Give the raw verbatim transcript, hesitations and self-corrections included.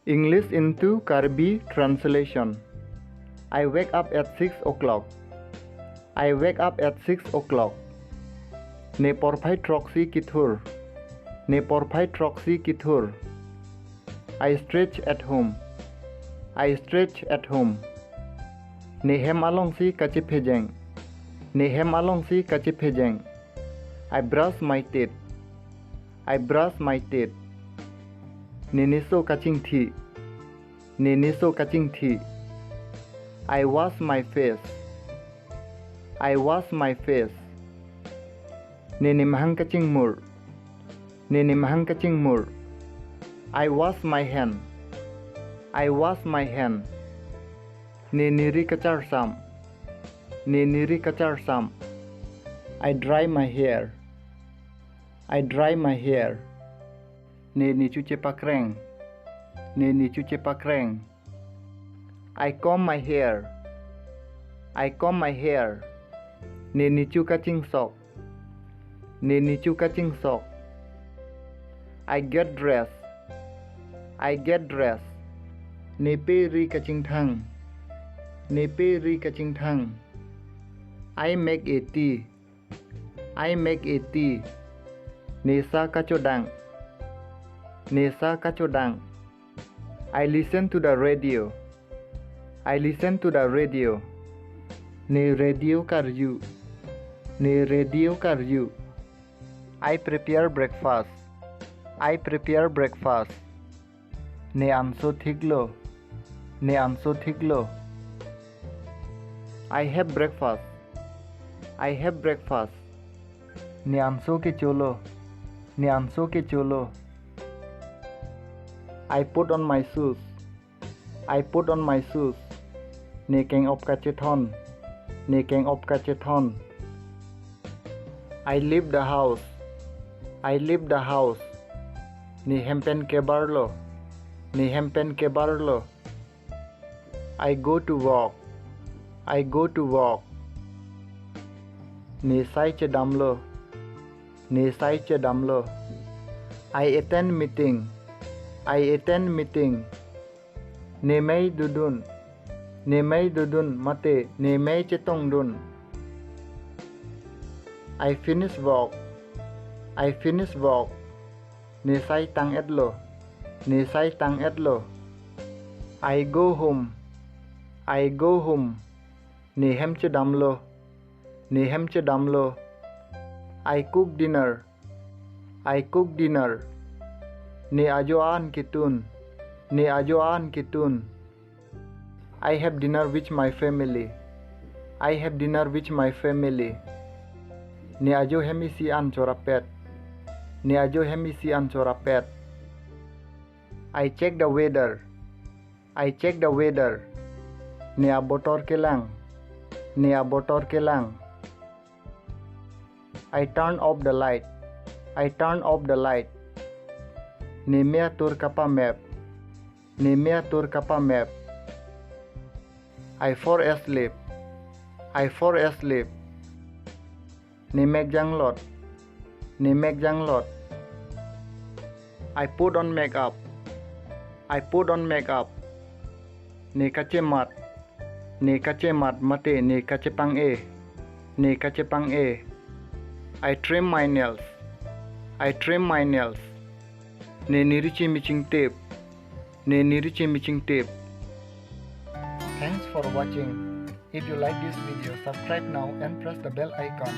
English into Karbi translation. I wake up at six o'clock. I wake up at six o'clock. Ne porphai throksi kethur. Ne porphai throksi kethur. I stretch at home. I stretch at home. Ne hem alongsi kachephejeng. Ne hem alongsi kachephejeng. I brush my teeth. I brush my teeth. Ne niso kachingthi. Ne niso kachingthi. I wash my face. I wash my face. Ne nemahang kachingmur. Ne nemahang kachingmur. I wash my hand. I wash my hand. Ne neri kacharsam. Ne neri kacharsam. I dry my hair. I dry my hair. Ne nechu chepakreng. Ne nechu chepakreng. I comb my hair. I comb my hair. Ne nechu kachingsok. Ne nechu kachingsok. I get dressed. I get dressed. Ne pe ri kachingthang. Ne pe ri kachingthang. I make a tea. I make a tea. Ne sa kachodang. Ne sa kachodang. I listen to the radio. I listen to the radio. Ne radio karju. Ne radio karju. I prepare breakfast. I prepare breakfast. Ne anso thiklo. Ne anso thiklo. I have breakfast. I have breakfast. Ne anso kecholo. Ne anso kecholo. I put on my shoes. I put on my shoes. Ne keng-op kachethon. Ne keng-op kachethon. I leave the house. I leave the house. Ne hem pen kebarlo. Ne hem pen kebarlo. I go to work. I go to work. Ne sai chedamlo. Ne sai chedamlo. I attend meeting. I attend meeting. Ne mei dodun. Ne mei dodun mate ne mei chetongdun. I finish work. I finish work. Ne sai tang-etlo. Ne sai tang-etlo. I go home. I go home. Ne hem chedamlo. Ne hem chedamlo. I cook dinner. I cook dinner. Ne ajo an ketun. Ne ajo an ketun. I have dinner with my family. I have dinner with my family. Ne ajo hem isi an chorapet. Ne ajo hem isi an chorapet. I check the weather. I check the weather. Ne abotor kelang. Ne abotor kelang. I turn off the light. I turn off the light. Ne me atur kapamep. Ne me atur kapamep. I fall asleep. I fall asleep. Ne mek janglot. Ne mek janglot. I put on makeup. I put on makeup. Ne kachemat. Ne kachemat mate ne kachepang-e. Ne kachepang-e. I trim my nails. I trim my nails. Ne neri chemichingtip. Ne neri chemichingtip. Thanks for watching. If you like this video, subscribe now and press the bell icon.